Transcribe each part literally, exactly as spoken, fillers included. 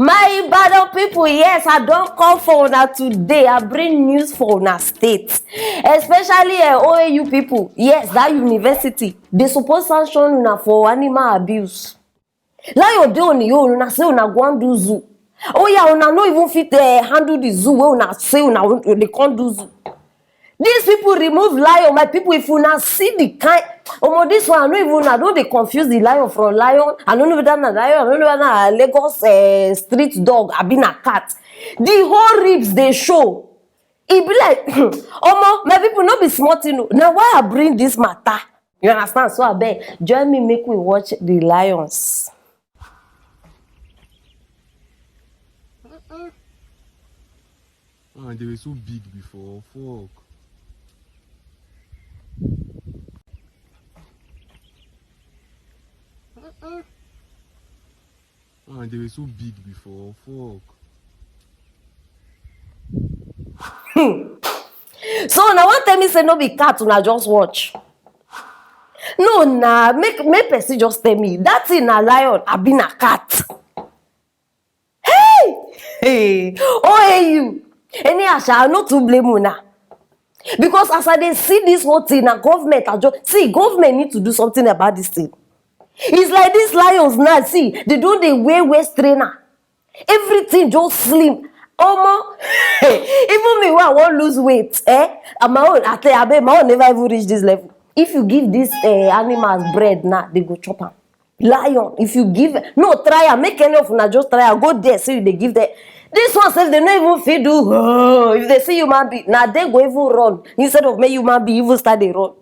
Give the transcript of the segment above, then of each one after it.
My Ibadan people, yes, I don come for una today. I bring news for una state, especially uh, O A U people. Yes, that university, they suppose sanction una for animal abuse. Lion dey on your own, una say una go and do zoo. Oh yeah, una no even fit uh, handle the zoo wey una say una dey come do zoo. These people remove lion, my people. If una see the kind, omo, this one, I no even, I don dey confuse the lion from lion. I no know whether na lion, I no know whether na Lagos uh, street dog, abi na cat. The whole ribs dey show. E be like, omo, my people, no be small thing o. Na why I bring this matter. You understand? So abeg, join me, make we watch the lions. Ah, they were so big before. Fuck. Ah, they were so big before. Fuck. So una wan tell me say no be cat una just watch? No na, make make person just tell me that thing na lion abi na cat. Hey! Hey! O A U! Anyhow sha, I no too blame una. Because as I dey see this whole thing, na government I just see, government need to do something about this thing. It's like these lions now, see, they don dey wear waist trainer. Everything just slim. Omo, even me wey I wan lose weight, eh? And my own, I tell you, abeg, my own never even reach this level. If you give these uh, animals bread now, they go chop am. Lion, if you give, no, try am, make any of una just try am, go there, say you dey give them. This one sef, they no even fit do. Oh, if they see human being, na they go even run instead of make human being even start dey run.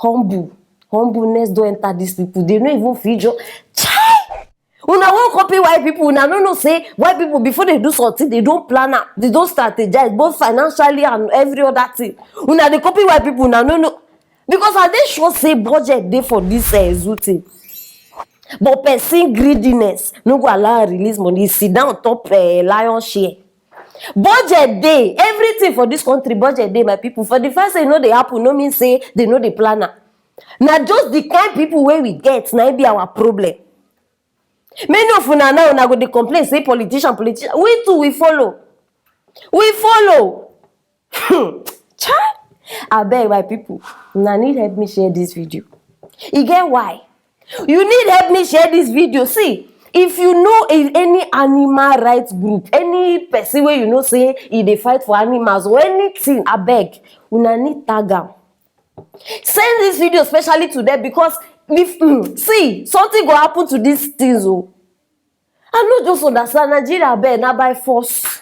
Humble, humbleness don enter these people. They no even fit just. Chai! Una wan copy white people, una no know say white people, before they do something, they don plan am, they don strategize both financially and every other thing. Una dey copy white people, una no know. Because I dey sure say budget dey for this uh, zoo thing. But person greediness no go allow am release money, sit down on top uh, lion share. Budget dey, everything for this country, budget dey, my people. For the fact say e no dey happen no mean say they no dey plan am. Na just the kind people wey we get na im be our problem. Many of una now, una go dey complain say politician, politician. We too, we follow. We follow. Hmm. Chai! Abeg, my people, una need help me share this video. E get why. You need help me share this video. See, if you know if any animal rights group, any person wey you know say e dey fight for animals or anything, abeg, una need tag am. Send this video specially to them because if, mm, see, something go happen to these things o. I no just understand. Nigeria, abeg, na by force.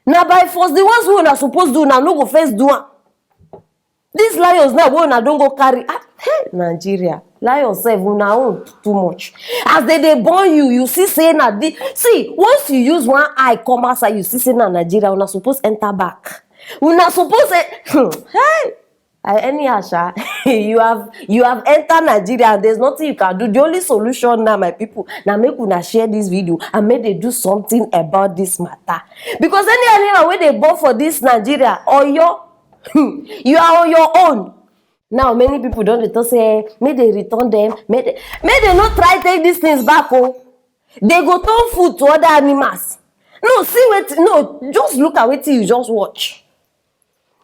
Na by force. The ones wey una suppose do, una no go first do am. These lions now wey una don go carry, ah, hey, Nigeria, lion sef, una own too much. As they dey born you, you see say na the, see, once you use one eye come outside, you see say na Nigeria, una suppose enter back. Una suppose, eh, hey, I, anyhow sha, you have, you have entered Nigeria and there's nothing you can do. The only solution now, my people, na make una share this video and make they do something about this matter. Because any animal wey dey born for this Nigeria, Oyo, you are on your own. Now many people don dey talk say make they return them, make they, make they no try take these things back o. They go turn food to other animals. No, see wetin, no, just look at wetin you just watch.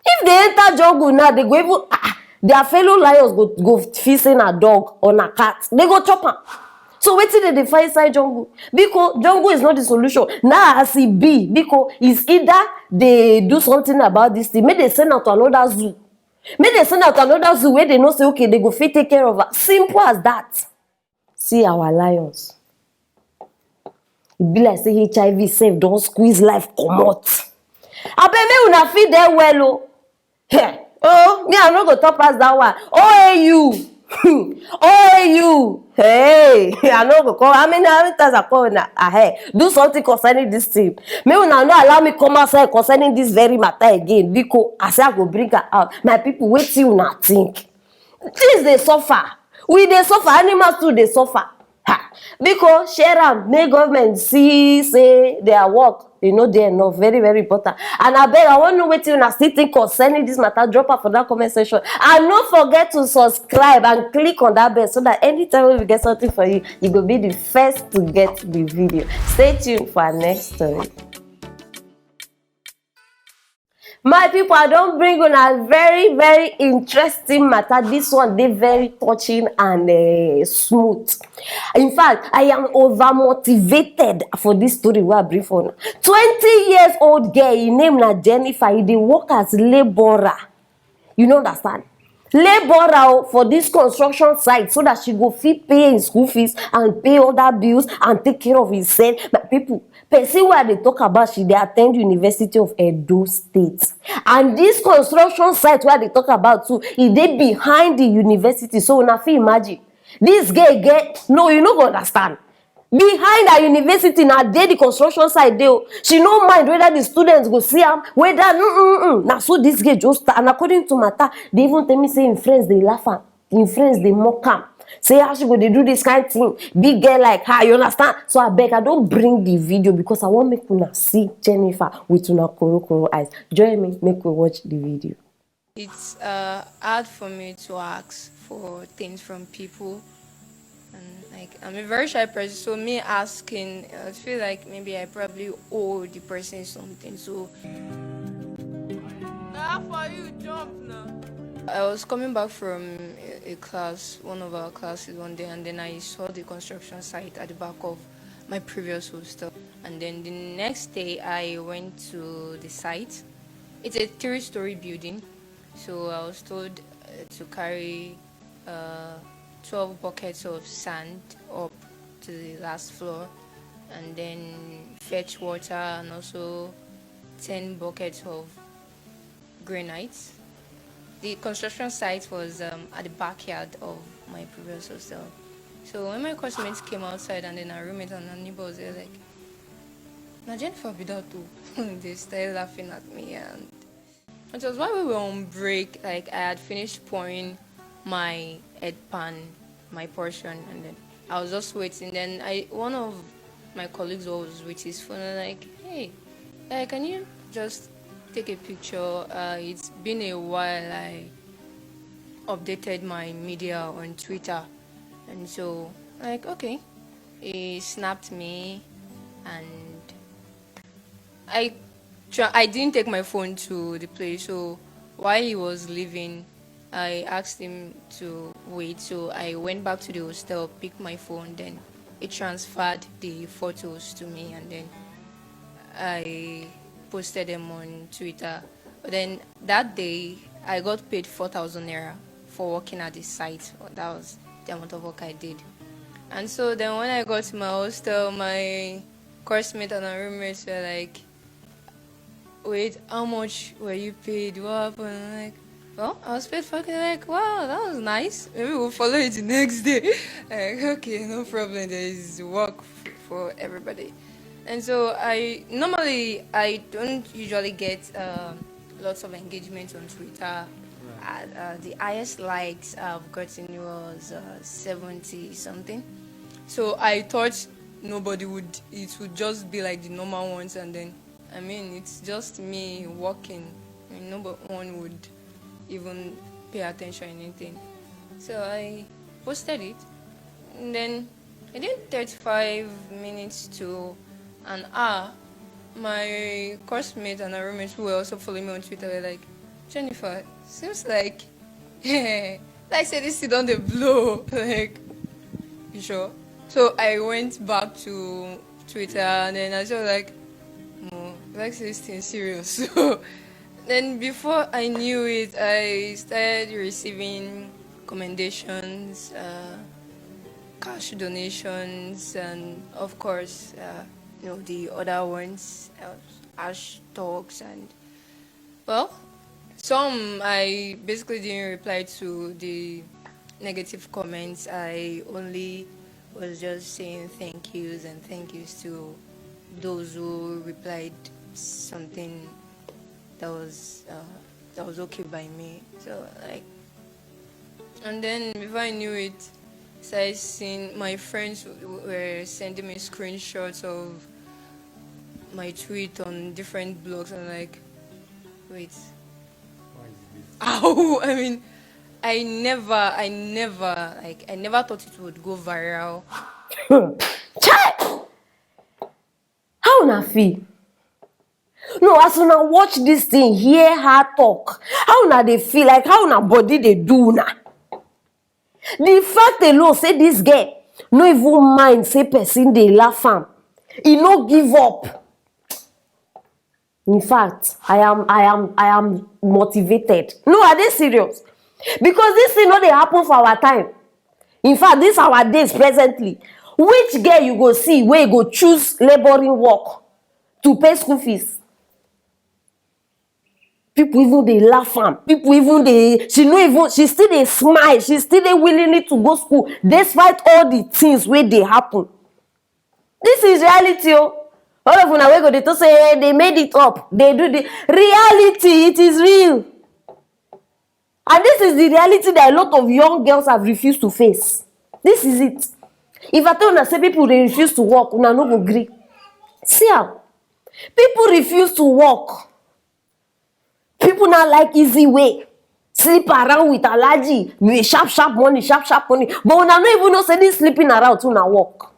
If they enter jungle now, they go even, ah, ah, their fellow lions go go feel say na dog or na cat. They go chop am. So wetin they dey find inside jungle? Biko, jungle is not the solution. Now as e be, biko, is either they do something about this thing, make they send am to another zoo. Make they send am to another zoo where they know say, okay, they go fit take care of am. Simple as that. See our lions. E be like say H I V sef don squeeze life comot. Abeg, make una feed them well o. Hey, oh, me, I no go talk pass that one. O A U. O A U. Hey, I no go call. How many, how many times I call una? Ah, hey, do something concerning this thing. Make una no allow me come outside concerning this very matter again. Biko, I say I go bring her out. My people, wetin una think? Things dey suffer. We dey suffer. Animals too dey suffer. Ha! Biko, share am, make government see say their work, you know, dey enough, very, very important. And abeg, I wan know wetin una still think concerning this matter. Drop am for that comment section. And no forget to subscribe and click on that bell so that anytime we get something for you, you go be the first to get the video. Stay tuned for our next story. My people, I don bring una very, very interesting matter. This one dey very touching and uh, smooth. In fact, I am over motivated for this story wey I bring for una. Twenty years old girl, her name na Jennifer. She dey work as laborer. You no understand? Laborer o, for this construction site so that she go fit pay him school fees and pay other bills and take care of himself. My people, person wey I dey talk about, she dey attend University of Edo State. And this construction site wey I dey talk about too, e dey behind the university. So una fit imagine. This girl get, no, you no go understand. Behind her university na there the construction site dey o. She no mind whether the students go see am, whether mm, mm, mm. Na so this girl just start. And according to matter, they even tell me say him friends dey laugh am, him friends dey mock am. Say how she go dey do this kind thing, big girl like her, you understand? So abeg, I don bring the video because I wan make una see Jennifer with una korokoro eyes. Join me, make we watch the video. It's uh, hard for me to ask for things from people. And like, I'm a very shy person, so me asking, I feel like maybe I probably owe the person something. So How for you jump now? I was coming back from a, a class, one of our classes one day, and then I saw the construction site at the back of my previous hostel. And then the next day, I went to the site. It's a three story building, so I was told uh, to carry uh, twelve buckets of sand up to the last floor and then fetch water and also ten buckets of granite. The construction site was um, at the backyard of my previous hostel. So when my classmates came outside and then our roommate and our neighbors, they were like, "Na Jennifer be that too." They started laughing at me, and it was while we were on break. Like, I had finished pouring my head pan, my portion, and then I was just waiting. Then I, one of my colleagues was with his phone. And like, "Hey, like, can you just take a picture? Uh, it's been a while I updated my media on Twitter." And so, like, okay, he snapped me, and I try, I didn't take my phone to the place. So while he was leaving, I asked him to wait. So I went back to the hostel, picked my phone, then he transferred the photos to me, and then I posted them on Twitter. But then that day, I got paid four thousand naira for working at the site. That was the amount of work I did. And so then when I got to my hostel, my coursemate and her roommates were like, "Wait, how much were you paid? What happened?" I'm like, "Well, I was paid four K." They're like, "Wow, that was nice. Maybe we'll follow you the next day." Like, okay, no problem. There is work f- for everybody. And so I normally I don't usually get um, lots of engagement on Twitter. Uh, uh, the highest likes I've gotten was uh, seventy something. So I thought nobody would. It would just be like the normal ones, and then I mean, it's just me walking. I mean, no one would even pay attention or anything. So I posted it, and then within thirty-five minutes to an hour, my coursemate and her roommates who were also following me on Twitter were like, "Jennifer, seems like, like say this thing don dey blow." Like, "You sure?" So I went back to Twitter, and then I was just like, "No, like say this thing serious." So then before I knew it, I started receiving commendations, uh, cash donations, and of course, uh, you know, the other ones, uh, hash talks, and, well, some I basically didn't reply to the negative comments. I only was just saying thank yous and thank yous to those who replied something that was uh, that was okay by me. So, like, and then before I knew it, I seen my friends w- were sending me screenshots of my tweet on different blogs and like, wait, how? I mean, I never, I never, like, I never thought it would go viral. Chai! How una feel? No, as una watch this thing, hear her talk. How una dey feel? Like how una body dey do una? The fact alone say this girl no even mind say person dey laugh am. E no give up. In fact, I am I am I am motivated. No, I dey serious. Because this thing no dey happen for our time. In fact, this our days presently. Which girl you go see wey go choose laboring work to pay school fees? People even dey laugh am. People even dey she no even she still dey smile. She still dey willingly to go school despite all the things wey dey happen. This is reality o. All of una wey go dey talk say, "Eh, they made it up, they do the reality, it is real." And this is the reality that a lot of young girls have refused to face. This is it. If I tell una say people dey refuse to work, una no go gree. See am. People refuse to work. People now like easy way. Sleep around with allergy, with sharp sharp money, sharp sharp money. But una no even know say this sleeping around too na work.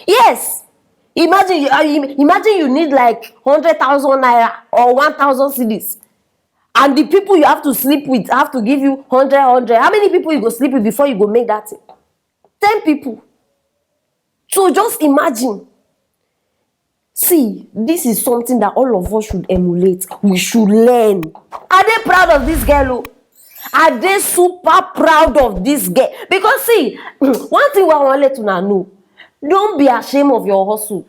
Yes. Imagine you uh, im- imagine you need like hundred thousand naira or one thousand cedis. And the people you have to sleep with have to give you hundred, hundred. How many people you go sleep with before you go make that thing? Ten people. So just imagine. See, this is something that all of us should emulate. We should learn. I dey proud of this girl o. I dey super proud of this girl. Because see, one thing wey I wan let una know, don't be ashamed of your hustle.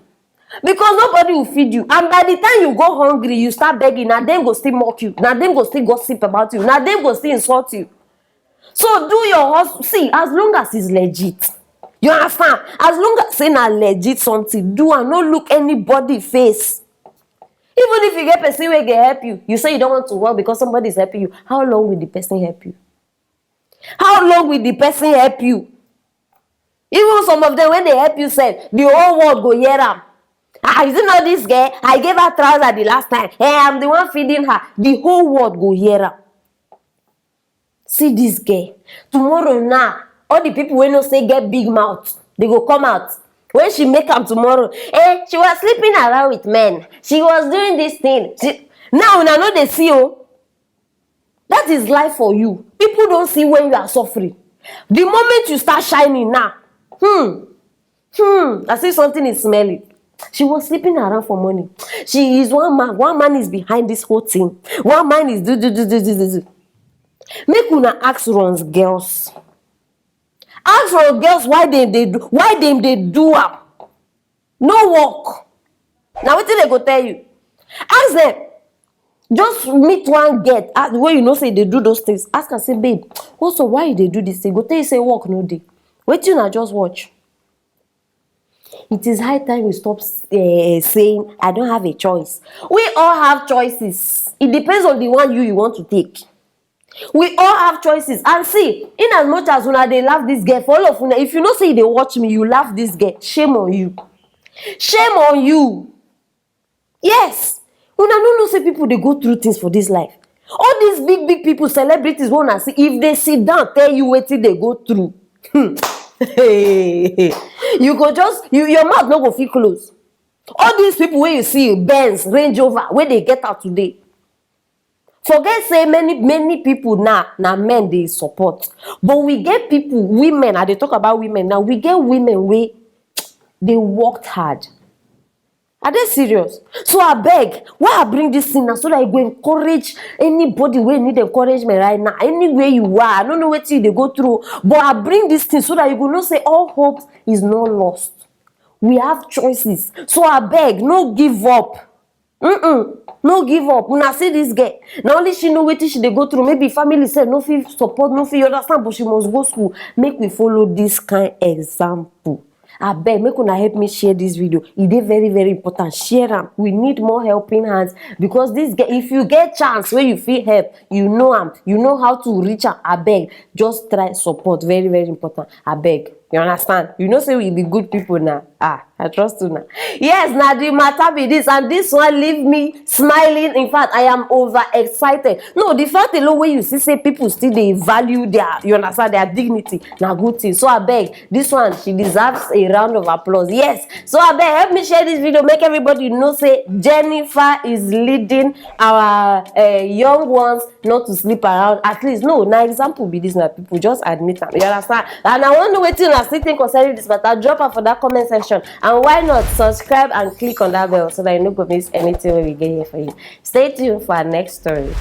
Because nobody will feed you. And by the time you go hungry, you start begging, na dem go still mock you. Na dem go still gossip about you. Na dem go still insult you. So do your hustle. See, as long as it's legit, you understand? As long as say na legit something, do am. No look anybody face. Even if you get person wey go help you, you say you don't want to work because somebody is helping you. How long will the person help you? How long will the person help you? Even some of them, when they help you sef, the whole world go hear am. Ah, is it not this girl? I gave her trouser the last time. Hey, I'm the one feeding her. The whole world go hear am. See this girl. Tomorrow now, all the people wey no say get big mouth, they go come out. When she make am tomorrow, eh, she was sleeping around with men. She was doing this thing. She, now una no dey see o. That is life for you. People don't see when you are suffering. The moment you start shining now, hmm, hmm, I see something is smelling. She was sleeping around for money. She is one man. One man is behind this whole thing. One man is do do do do do do do. Make una ask runs girls. Ask runs girls why dem dey do why dem dey do am. No work. Na wetin dem go tell you. Ask dem. Just meet one girl ah, wey you know say dey do those things. Ask am say, "Babe, what's up? Why you dey do this thing?" Go tell you say work no dey. Wetin una just watch? It is high time you stop uh, saying, "I don't have a choice." We all have choices. It depends on the one you you want to take. We all have choices. And see, in as much as una dey laugh this girl, for all of una, if you know say you dey watch me, you laugh this girl, shame on you. Shame on you. Yes. Una no know say people dey go through things for this life. All these big big people, celebrities wey una see, if they sit down tell you wetin they go through, hmm, you go just you, your mouth no go fit close. All these people wey you see, Benz, Range Rover, wey dey get out today, forget say many many people now na men dey support, but we get people, women, I dey talk about women now, we get women wey dey worked hard. I dey serious. So abeg, why I bring this thing na so that you go encourage anybody wey need encouragement right now. Anywhere you are, I no know wetin you dey go through, but I bring this thing so that you go know say all hope is not lost. We have choices. So abeg, no give up. Mm-mm. No give up. Una see this girl. Na only she know wetin she dey go through. Maybe family sef no fit support, no fit, you understand, but she must go school. Make we follow this kind example. Abeg, make una help me share this video. E dey very very important. Share am. We need more helping hands because this girl, if you get chance wey you fit help, you know am, you know how to reach am. Abeg, just try support. Very very important. Abeg. You understand? You know say we be good people now. Ah, I trust you now. Yes, now the matter be this, and this one leave me smiling. In fact, I am over excited. No, the fact alone where you see say people still they value their, you understand, their dignity. Now good thing. So I beg, this one, she deserves a round of applause. Yes. So I beg, help me share this video, make everybody know say Jennifer is leading our uh, young ones not to sleep around. At least, no, now example be this, now people just admit am. You understand? And I want to know wetin una still think concerning this matter. Drop am for that comment section, and why not subscribe and click on that bell so that you no go miss anything wey we get here for you. Stay tuned for our next story.